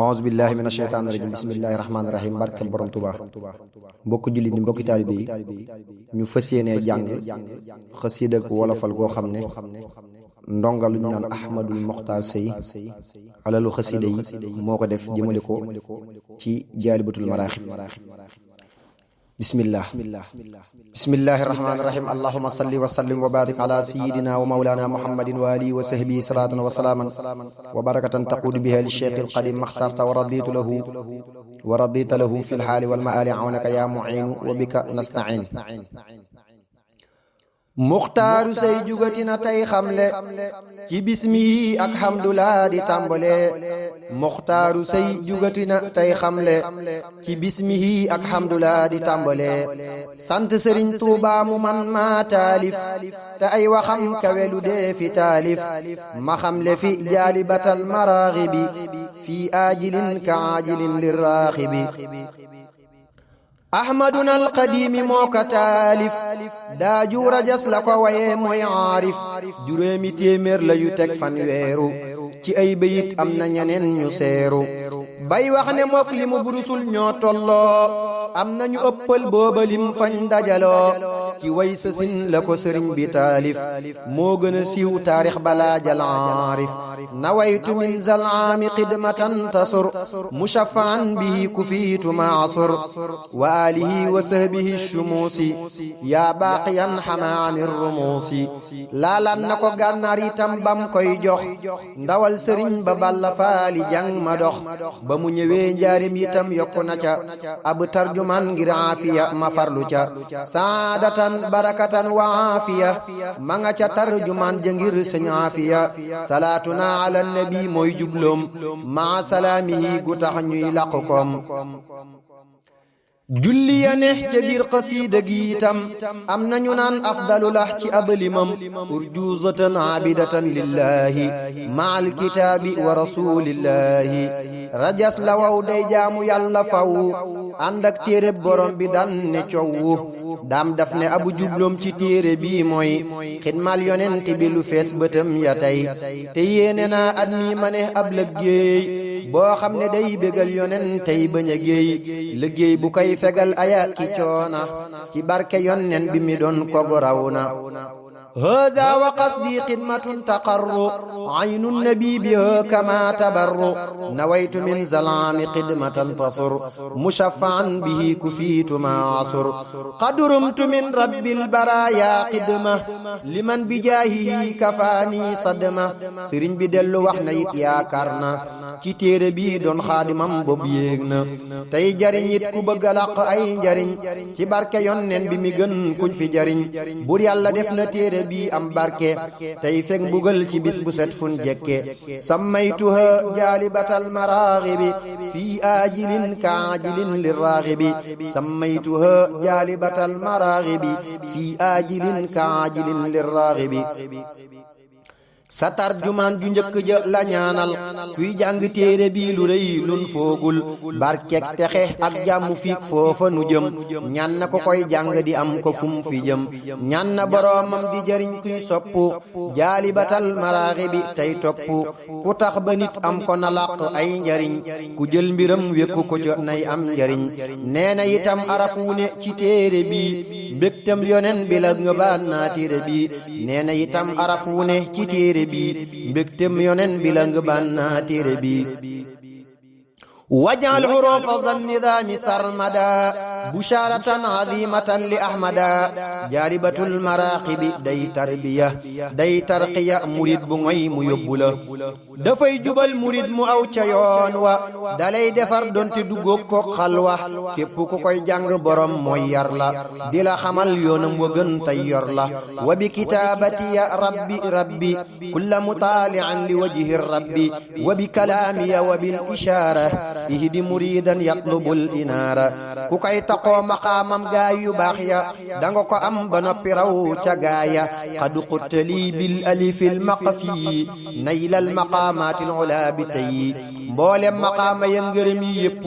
auzu billahi mina sheytaani rajim bismillahi rahmaani rahim barkam borom Tuuba mbokk jullit ni mbokki taalibe yi ñu fas yéenee jàng xasiida ak wolofal goo xam ne ndonga lu ñu naan Ahmadul Moxtaar Sey alalu xasiida yi moo ko def jëmale ko ci jaalibatul maraaxib bismillahi rahmaani rahim allahumma salli wa sallim wa barik ala sayidina wa mawlana muhammadin wa alihi wa sahbihi salatan wa salaaman wa barakatan taquudu biha li cheikh alqadim maxtarta wa radita lahu fi lxaali walmaali awnaka ya muinu wa bika nastain muxtaaru say jugatina tey xamle ci bismi ak hamdulaa di tàmbale muxtaaru say jugatina tey xamle ci bismihi ak hamdulaa di tàmbale sant sëriñ Tuubaa mu man maa taalif te ay waxam kawelu dee fi taalif ma xamle fi jaalibatal maraaxibi fi aajilin ka aajilin lirraaxibi ahmaduna alqadimi moo ko taalif daa juura jas la ko waye mooy aarif juróomi téeméer la yu teg fanweeru ci ay bayit am na ñeneen ñu seeru bay wax ne mook li mu burusul ñoo tolloo am na ñu ëppal booba lim fañ dajaloo ci way sësin la ko sëriñ bi taalif moo gën a siiw taarix balaa jal aarif nawaytu min zalaami xidmatan tasur mushafaan bihi kufiitu maasur wa alihi wa sahbihi shumuusi yaa baaqiyan xamaani rumuusi laalaan na ko gànnaar itam bam koy jox ndawal sëriñ ba balla faali jang ma dox ba mu ñëwee njaarim itam yokku na ca ab tarjuman ngir aafiya ma farlu ca saadatan barakatan wa aafiya ma nga ca tarjuman ja ngir sëñ aafiya salaatuna ala nabi mooy jubloom maa salaamihi gu tax ñuy làqu koom julli ya neex ca biir xasiida gi itam am nañu naan afdalu la ci abalimam urjuuzatan abidatan lillahi maal kitaabi wa rasulillahi rajas la waw day jaamu yàlla faw ànd ak téere borom bi dan ne coow daam daf ne abu jubloom ci téere bii mooy xidmal yonent bi lu fees bëtam ya tey te yéene naa at mi ma ne ab liggéey boo xam ne day bégal yonen tey bañ a géey liggéey bu koy fegal aya ki coona ci barke yonnen bi mi doon kogo raw na هذا وقصدي خدمة تقر عين النبي بها كما تبر نويت من زلام خدمة تصر مشفعا به كفيت ما عصر قد رمت من رب البرايا خدمة لمن بجاهه كفاني صدمة سرين بدل وحنا يا كارنا ci téere bi doon xaadimam bob yéeg na tey jariñ it ku bëgg a làq ay njariñ ci barke yonnen bi mi gën kuñ fi jariñ bur yàlla def na téere bi am barke tey fekk mbugal ci bis bu set fun jekke sammaytuha jaalibatal maraaxibi fii aajilin ka aajilin lirraaxibi sammaytuha jaalibatal maraaxibi fii aajilin ka aajilin lirraaxibi sa tarjumaan ju njëkk ja la ñaanal kuy jàng téere bi lu rëy lun foogul barkek texe ak jàmm fiik foofa nu jëm ñaan na ko koy jàng di am ko fum fi jëm ñaan na boroomam di jariñ kuy soppu jaalibatal maraaxibi tey toppu ku tax ba nit am ko na làq ay njariñ ku jël mbiram wékku ko ca nay am njariñ nee na itam araf wu ne ci téere bi mbégtam yonen bi la ngëbaan naa téere bi nee na itam araf wu ne ci téere bi mbégtem yonen bi la ngëbaan naa téere bi wajal xurufa zan nidaami sarmada busharatan azimatan li ahmada jaalibatul maraaqibi day tarbiya day tarqiya murid bu ngoy mu yóbbu la dafay jubal murid mu aw ca yoon wa dalay defar donte duggoog ko xalwa képp ku koy jàng borom mooy yar la di la xamal yoonam wa gën tey yor la wa bi kitaabati ya rabbi kulla mutaalian li wajhi rabbi wa bi kalaamiya wa bil ishaara ihdi muridan yatlubul inaara ku koy taqoo maqaamam gaay yu baax ya danga ko am ba noppi raw ca gaaya qad quttali bil alifil maqfi naylal maqaamaatil ulaa bi tey mboolem maqaama ya ngërëm yi yépp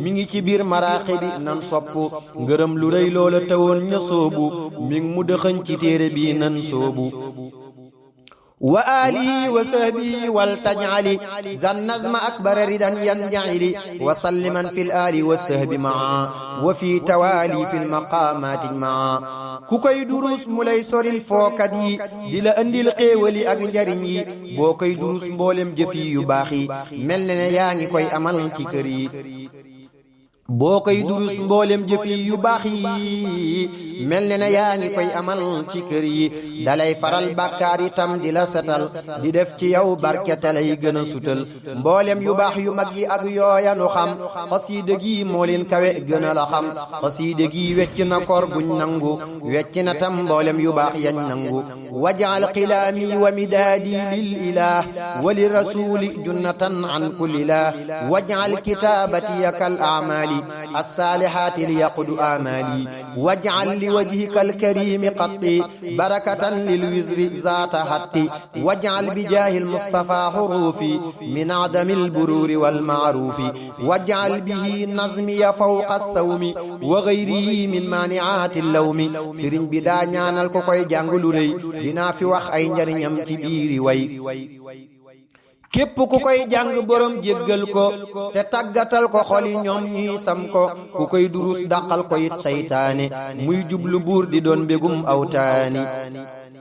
mi ngi ci biir maraaqibi nan sopp ngërëm lu rëy loola tawoon ña soobu mi ngi mu dëxëñ ci téere bi nan soobu wa alihi wa sahbihi wal taj'ali zan nazma akbar ridan yanja'ili wa salliman fil ali wa sahbi ma'a wa fi tawali fil maqamati ma'a ku koy durus mu lay soril fookat yi di la andil xéewali ak njariñ yi boo koy durus mboolem jëf yi yu baax yi mel ne yaa ngi koy amal ci kër yi boo koy durus mboolem jëf yi yu baax yi mel ne yaa ngi koy amal ci kër yi dalay faral bàkkaar itam di la setal di def ci yow barke te lay gën a sutal mboolem yu baax yu mag yi ak yooya nu xam xasiida gi moo leen kawe gën a la xam xasiida gi wecc na koor guñ nangu wecc na tam mboolem yu baax yañ nangu waj'al qilaami wa midaadi lil ilah wa li rasuli junnatan an kulli lah waj'al kitaabati kal a'maali as-saalihaati liyaqudu aamaali waj'al li wajhika al-kariimi qatti barakatan lil wizri zaata hatti waj'al bi jaahil Mustafa huruufi min adamil buruuri wal ma'ruufi waj'al bihi nazmiya fawqa as-sawmi wa ghayrihi min maani'aati al-lawmi sëriñ bi daa ñaanal ko koy jàng lu rëy dinaa fi wax ay njariñam ci biiri way képp ku koy jàng borom jéggal ko te tàggatal ko xoli ñoom ñuy sam ko ku koy durus dàqal ko it saytaane muy jublu buur di doon mbégum awtaani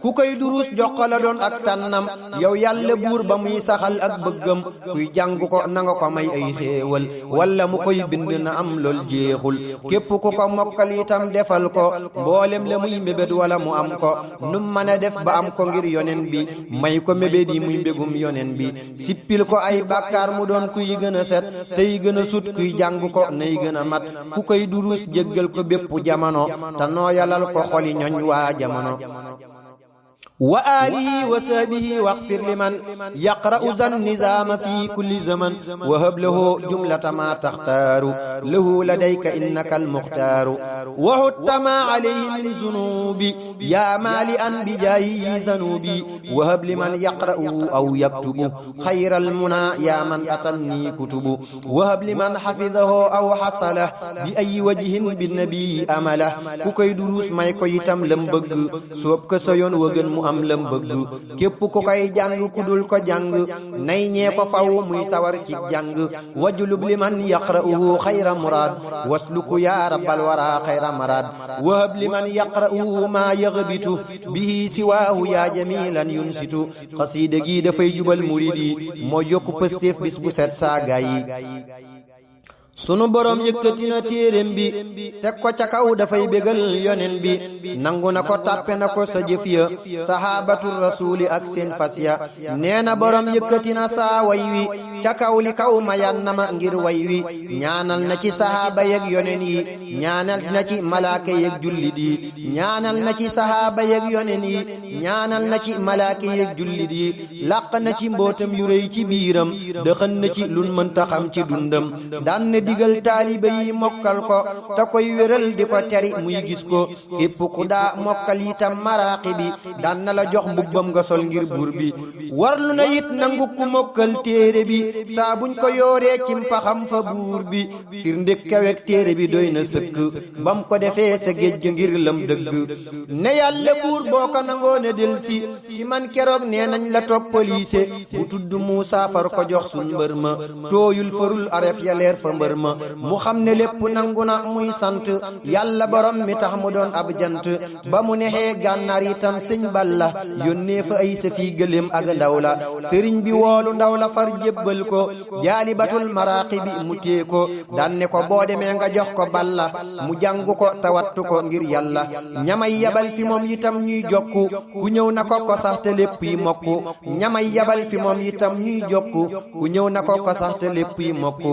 ku koy durus jox ko la doon ak tànnam yow yàlla buur ba muy saxal ak bëggam kuy jàng ko nanga ko may ay xéewal wala mu koy bind na am lool jeexul képp ku ko mokkal itam defal ko mboolem la muy mébét wala mu am ko num mën a def ba am ko ngir yonen bi may ko mébét yi muy mbégum yonen bi sippil ko ay bàkkaar mu doon kuy gën a set tey gën a sut kuy jàng ko nay gën a mat ku koy durus jéggal ko bépp jamono te nooyalal ko xoli ñoñ waa jamono wa alihi wa sahbihi waghfir liman yaqra'u zan nizaama fi kulli zaman wa hab lahu jumlata ma taxtaaru lahu ladayka innaka almuxtaaru wa hutta ma alayhi min zunubi ya mali an bi jaayi zanubi wa hab liman yaqra'u aw yaktubu xayral muna ya man atanni kutubu wa hab liman hafidahu aw hasala bi ayyi wajhin bin nabi amala ku koy durus may ko itam lam bëgg soob ko sa yoon wa gën mu am lam bëgg képp ku koy jàng ku dul ko jàng nay ñee ko faw muy sawar ci jàng wajulub liman yaqra'uhu xayra muraad wasluku ya rabbal wara xayra maraad wahab liman yaqra'uhu ma yaghbitu bihi siwaahu ya jamilan yunsitu xasiida gi dafay jubal murid yi moo yokku pëstéef bis bu set saa gaay yi sunu borom yëkkati na téereem bi teg ko ca kaw dafay bégal yonen bi nangu na ko tàppe na ko sa jëf ya sahabatul rasuli ak seen fas ya nee na borom yëkkati na saa way wi ca kaw li kaw mayan na ma ngir way wi ñaanal na ci sahaaba yeeg yonen yi ñaanal na ci malaaka yeeg jullit yi ñaanal na ci sahaaba yeeg yonen yi ñaanal na ci malaaka yeeg jullit yi làq na ci mbootam yu rëy ci biiram dëxën na ci lun mënta xam ci dundam daan na digal taalibe yi mokkal ko te koy wéral di ko teri muy gis ko képp ku daa mokkal itam maraaxi bi daan na la jox mbubbam nga sol ngir buur bi warlu na it nangu ku mokkal téere bi saa buñ ko yooree ci mpaxam fa buur bi firnde kawek téere bi doy na sëkk bam ko defee sa géej ga ngir lam dëgg ne yàlla buur boo ko nangoo ne del si ci man keroog nee nañ la toppaliise bu tudd Muusaa far ko jox suñ mbër ma tooyul farul aref ya leer fa mbër ma mu xam ne lépp nangu na muy sant yàlla borom mi tax mu doon ab jant ba mu nexee gànnaar itam sëñ Balla yónnee fa ay safi gëléem ak ndaw la sëriñ bi woolu ndaw la far jébbal ko jaalibatul maraqi bi mu tee ko daan ne ko boo demee nga jox ko Balla mu jàng ko tawattu ko ngir yàlla ñamay yabal fi moom itam ñuy jokku ku ñëw na ko ko sax te lépp yi mokku ñamay yabal fi moom itam ñuy jokku ku ñëw na ko ko sax te lépp yi mokku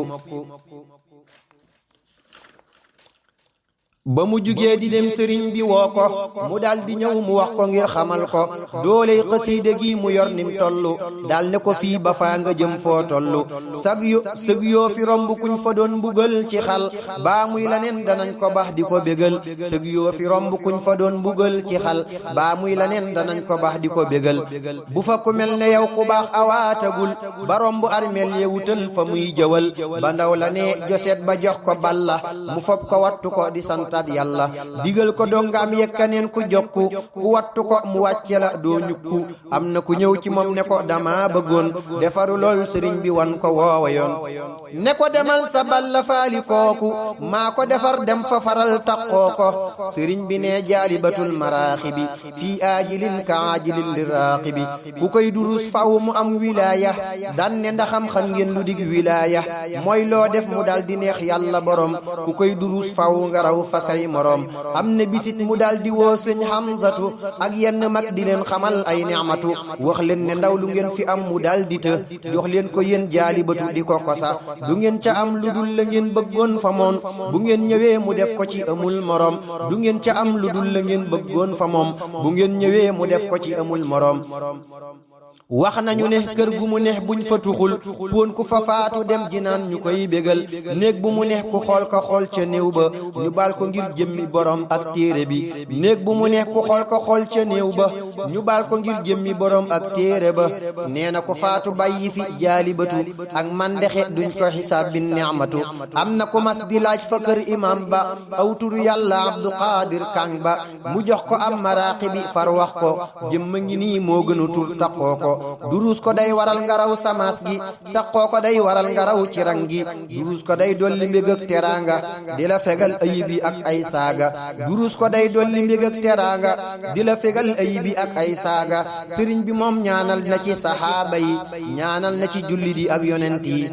ba mu jugee di dem sëriñ bi woo ko mu dal di ñëw mu wax ko ngir xamal ko dooley xasiida gi mu yor nim tollu dal ne ko fii ba faa nga jëm foo tollu sëg yoo fi romb kuñ fa doon mbugal ci xal baa muy laneen danañ ko bax di ko bégal sëg yoo fi romb kuñ fa doon mbugal ci xal baa muy laneen danañ ko bax di ko bégal bu fa ku mel ne yow ku baax awaatagul ba romb armeel ye wutal fa muy jëwal ba ndaw la ne joseet ba jox ko Balla mu fob ko wattu ko di santa santat yàlla digal ko dongaam yekkaneen ku jokku ku wattu ko mu wàcce la doo ñukku am na ku ñëw ci moom ne ko dama bëggoon defaru lool sëriñ bi wan ko woowa yoon ne ko demal sa balla faali kooku maa ko defar dem fa faral taqoo ko sëriñ bi ne jaalibatul maraaxibi fii aajilin ka aajilin li raaqibi ku koy durus faw mu am wilaaya daan ne ndaxam xam ngeen lu dig wilaaya mooy loo def mu dal di neex yàlla borom ku koy durus faw nga raw fa say morom am na bisit mu dal di woo sëñ Hamzatu ak yenn mag di leen xamal ay ni'matu wax leen ne ndaw lu ngeen fi am mu dal di të jox leen ko yéen jaalibatu di ko kosa du ngeen ca am lu dul la ngeen bëggoon fa moom bu ngeen ñëwee mu def ko ci amul morom du ngeen ca am lu dul la ngeen bëggoon fa moom bu ngeen ñëwee mu def ko ci amul morom wax nañu ne kër gu mu neex buñ fa tuxul poon ku fa faatu dem jinaan ñu koy bégal néeg bu mu neex ku xool ko xool ca néew ba ñu baal ko ngir jëmmi borom ak téere bi néeg bu mu neex ku xool ko xool ca néew ba ñu baal ko ngir jëmmi borom ak téere ba nee na ko faatu bàyyi fi jaalibatu ak mandexe duñ ko xisaab bi ni'matu am na ko mas di laaj fa kër imam ba aw turu yàlla Abdu Qaadir Kang ba mu jox ko am maraqi bi far wax ko jëmma ngi nii moo gënu tur taqoo ko durus ko day waral ngaraw samaas gi taqoo ko day waral ngaraw ci rang gi durus ko day dolli mbég ak teraanga di la fegal ayib yi ak ay saaga durus ko day dolli mbég ak teraanga di la fegal ayib yi ak ay saaga sëriñ bi moom ñaanal na ci saxaaba yi ñaanal na ci jullit yi ak yonent yi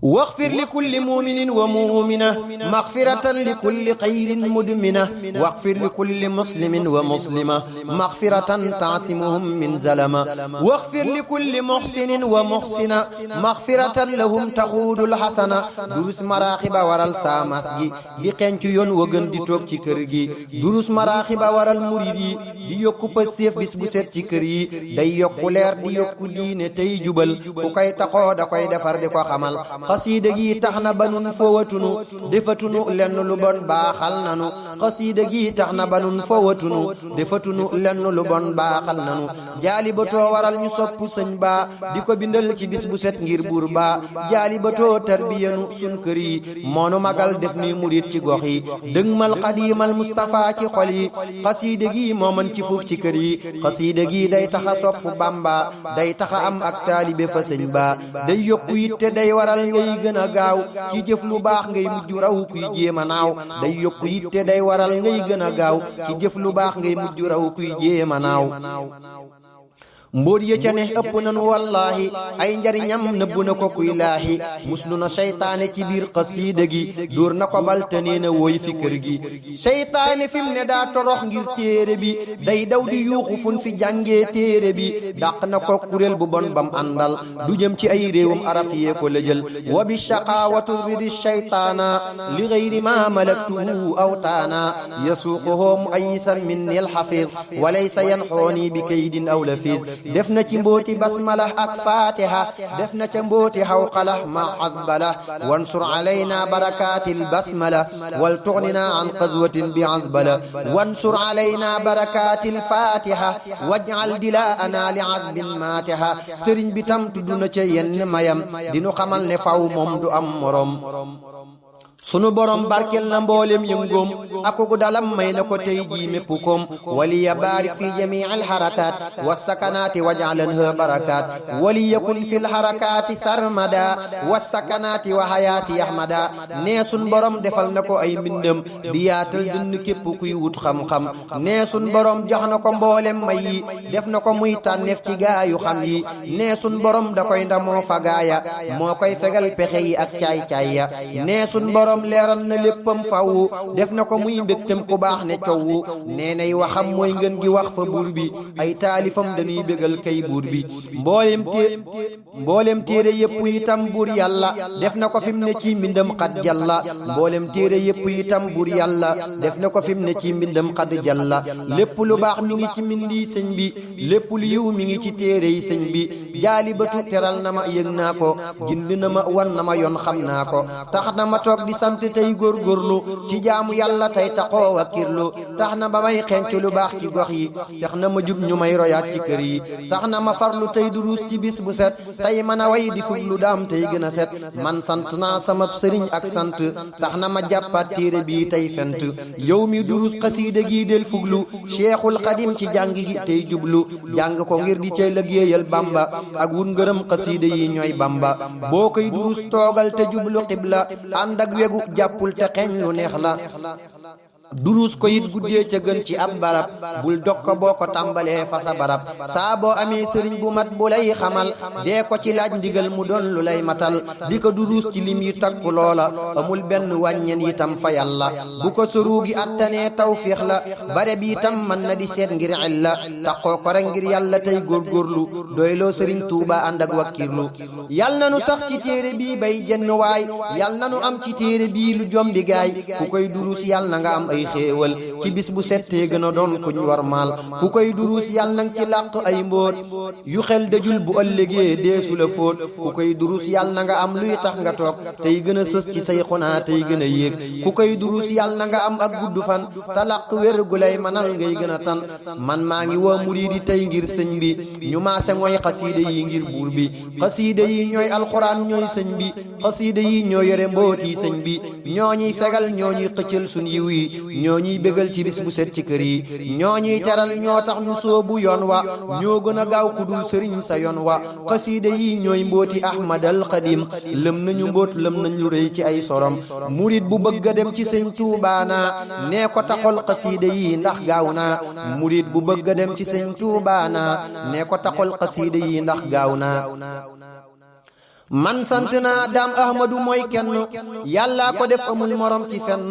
واغفر لكل مؤمن ومؤمنة مغفرة لكل خير مدمنة واغفر لكل مسلم ومسلمة مغفرة تعصمهم من زلمة واغفر لكل محسن ومحسنة مغفرة لهم تخود الحسنة دروس مراخب ورال سامسجي di xencu yoon wëgën di toog ci kër gi durus maraaxiba waral murid yi di yokku pëstéef bis bu set ci kër yi day yokku leer di yokku diine tey jubal ku koy taxoo da koy defar di ko xamal xasiida gi tax na ba nun fowatunu defatunu lenn lu bon baaxal nanu xasiida gi tax na ba nun fowatunu defatunu lenn lu bon baaxal nanu jaalibatoo waral ñu sopp sëñ baa di ko bindal ci bis bu set ngir buur baa jaalibatoo tarbiyanu sun kër yi moonu magal def ni murit ci gox yi dëgmal xadiimal Mustafa ci xol yi xasiida gi moo mën ci fuuf ci kër yi xasiida gi day taxa sopp Bamba day taxa am ak taalibe fa sëñ baa day yokku yitte day waral ngay gën a gaaw ci jëf lu baax ngay mujj raw kuy jéem a naaw day yokku yitte day waral ngay gën a gaaw ci jëf lu baax ngay mujj raw kuy jéem a naaw mbóot ya ca ne ëpp nanu wallaahi ay njariñam nëbb na ko kuy laahi muslu na seytaane ci biir xasiida gi dóor na ko bal te nee na wooy fi kër gi seytaane fi mu ne daa torox ngir téere bi day daw di yuuxu fun fi jàngee téere bi dàq na ko kuréel bu bon bam àndal du jëm ci ay réewum araf yee ko lëjël wa bi shaqaawatu ridi seytaana li gayri ma malaktuhu awtaana yasuuquhu muayisan minni alxafiz wa laysa yanxooni bi kaydin aw lafiz def na ci mbooti basmala ak fatiha def na ca mbooti hawqala ma azbala wansur alayna barakatil basmala wal tughnina an qazwatin bi azbala wansur alayna barakatil fatiha waj'al dilaana li azbin matiha sëriñ bi tam tudd na ca yenn mayam dinu xamal ne faw moom du am morom sunu borom barkel na mboolem yëngoom akugu dalam may na ko tey jii mépp koom waliya baarik fi jamii alxarakaat wasakanaati waj'alanha barakaat waliyakun fi lxarakaati sarmada wasakanaati wa hayaati yahmada nee sun borom defal na ko ay mbindam di yaatal dënn képp kuy wut xam-xam nee sun borom jox na ko mboolem may yi def na ko muy tànneef ci gaayu xam yi nee sun borom da koy ndamoo fa gaaya moo koy fegal pexe yi ak caay-caay ya nee sun borom leeral na léppam fawu def na ko muy mbégtam ku baax ne coowu nee nay waxam mooy ngën gi wax fa buur bi ay taalifam dañuy bégal kay buur bi mboolem téere yépp itam buur yàlla def na ko fi mu ne ci mbindam xad jalla mboolem téere yépp itam buur yàlla def na ko fi mu ne ci mbindam xad jalla lépp lu baax mi ngi ci mbindi sëñ bi lépp lu yiw mi ngi ci téere yi sëñ bi jaalibatu teral na ma yëg naa ko gind na ma wan na ma yoon xam naa ko tax na ma toog di sant tey góorgóorlu ci jaamu yàlla tey taxoo wakkirlu tax na ba may xencu lu baax ci gox yi tax na ma jub ñu may royaat ci kër yi tax na ma farlu tey duruus ci bis bu set tey mën a way di fuglu daam tey gën a set man sant naa sama sëriñ ak sant tax na ma jàppaat téere bii tey fent yow mi duruus xasiida gi del fuglu Cheikhul Xadim ci jàng gi tey jublu jàng ko ngir di cay liggéeyal Bamba ak wun ngërëm xasiida yi ñooy Bamba boo koy duruus toogal te jublu xibla ànd ak wegu jàppul te xeeñ lu neex la duruus ko it guddee ca gën ci ab barab bul dog ko boo ko tàmbalee fa sa barab saa boo amee sëriñ bu mat bu lay xamal dee ko ci laaj ndigal mu doon lu lay matal di ko duruus ci lim yi takku loola amul benn wàññeen itam fa yàlla bu ko soruu gi attanee tawfiix la bare bi itam mën na di seet ngir illa taxoo ko rek ngir yàlla tey góorgóorlu doyloo sëriñ Tuuba ànd ak wakkirlu yal na nu sax ci téere bii bay jenn waay yal na nu am ci téere bii lu jombi gaay ku koy duruus yal na nga am ay xéewal ci bis bu settee gën a doon kuñ war maal ku koy duruus yàlla nang ci làq ay mbóot yu xel dajul bu ëllëgee deesu la fóot ku koy duruus yàlla na nga am luy tax nga toog tey gën a sës ci say xonaa tey gën a yéeg ku koy duruus yàlla na nga am ak gudd fan te làq wér gu lay manal ngay gën a tan man maa ngi woo muriidi tey ngir sëñ bi ñu maase ngooy xasiida yi ngir buur bi xasiida yi ñooy alxuraan ñooy sëñ bi xasiida yi ñoo yore mbooti sëñ bi ñoo ñuy fegal ñoo ñuy xëccal sun yiw yi ñoo ñuy bégal ci bis bu set ci kër yi ñoo ñuy teral ñoo tax ñu soobu yoon wa ñoo gën a gaaw ku dul sëriñ sa yoon wa xasiida yi ñooy mbooti ahmadal xadim lëm nañu mbóot lëm nañ lu rëy ci ay sorom murit bu bëgg a dem ci sëñ Tuubaana nee ko taxol xasiida yi ndax gaaw naa murit bu bëgg a dem ci sëñ Tuubaana nee ko taxol xasiida yi ndax gaaw naa man sant naa daam ahmadu mooy kenn yàllaa ko def amul morom ci fenn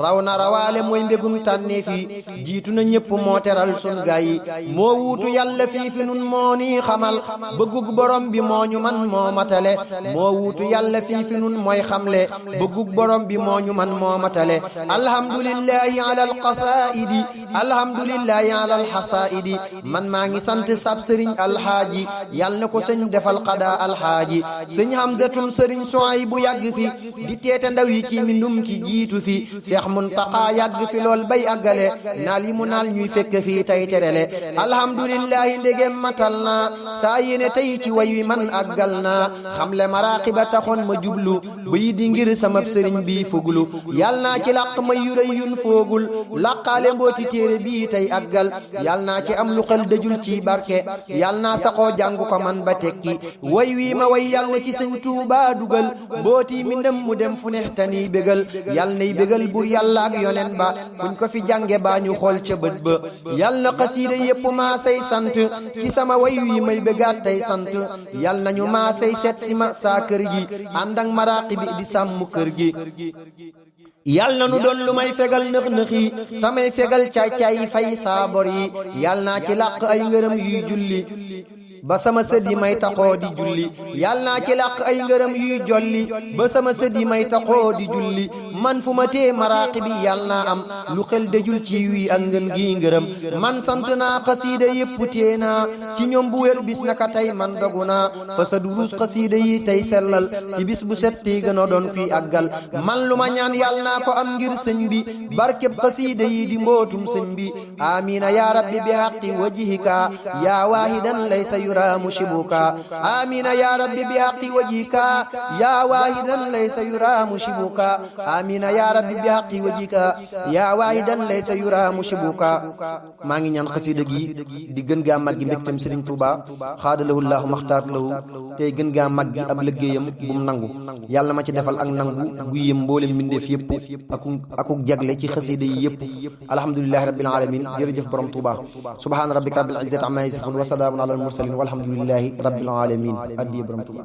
raw na rawaale mooy mbégum tànnee fi jiitu na ñépp moo teral sun gaay yi moo wuutu yàlla fii fi nun moo nii xamal bëggug borom bi moo ñu man moo matale moo wuutu yàlla fii fi nun mooy xamle bëggug borom bi moo ñu man moo matale alhamdulillahi ala alqasaidi alhamdulillahi ala alxasaidi man maa ngi sant sab sëriñ alxaaji yàlla na ko sëñ defal xadaa alxaaji sëñ Hamzatum sëriñ Suwaybu bu yàgg fi di teete ndaw yi ci mbindum ki jiitu fi Seex Muntaxa yàgg fi lool bay àggale naal yi mu naal ñuy fekk fii tey terele alhamdulillahi ndegem matal naa saa yéene tey ci way wi man àggal naa xamle maraaqiba taxoon ma jublu bay di ngir samab sëriñ bi fuglu yal naa ci làq may yu rëy yun foogul làqaale mbooti téere bii tey àggal yal naa ci am lu xel dëjul ci barke yal naa saxoo jàng ko man ba tekki way wi ma way yal na ci sëñ Tuuba dugal booti mi ndem mu dem fu neex tani bégal yal nay bégal bur yàlla ak yonen ba fuñ ko fi jànge baa ñu xool ca bët ba yal na xasiida yépp maa say sant ci sama way wi may bégaat tey sant yal nañu maa say seet si ma saa kër gi ànd ak maraqi bi di sàmm kër gi yal na nu doon lu may fegal nëx-nëxi tamay fegal caay-caay yi fay saabor yi yal naa ci làq ay ngërëm yuy julli ba sama sët yi may taxoo di julli yal naa ci làq ay ngërëm yuy jolli ba sama sët yi may taxoo di julli man fu ma tee maraqi bi yal naa am lu xel dejul ci wii ak ngën gi ngërëm man sant naa xasiida yépp tee naa ci ñoom bu wér bis naka tey man dogu naa fa sa durus xasiida yi tey sellal ci bis bu set tey gën a doon kuy àggal man lu ma ñaan yal naa ko am ngir sëñ bi barkeb xasiida yi di mbootum sëñ bi amina ya rabbi bi haqqi wajhika ya waahidan laysa yuraamu shibuka amina ya rabbi bi haqqi wajhika ya waahidan laysa yuraamu shibuka amina ya rabbi bi haqqi wajhika ya waahidan laysa yuraamu shibuka maa ngi ñaan xasiida gi di gën gaa màggi mbégtem Sëriñ Tuuba xaadalahu llaahu maxtaar lahu tey gën gaa màggi ab liggéeyam bu mu nangu yàlla ma ci defal ak nangu gu yëm mboolem mbindeef yëpp akuk jagle ci xasiida yi yëpp alhamdulillahi rabbil alamin jërëjëf borom Tuuba subhaana rabbika rabbil izzati amma yasifun wa salaamun alal mursalin walhamdulillahi rabbil alamin addiya borom Tuuba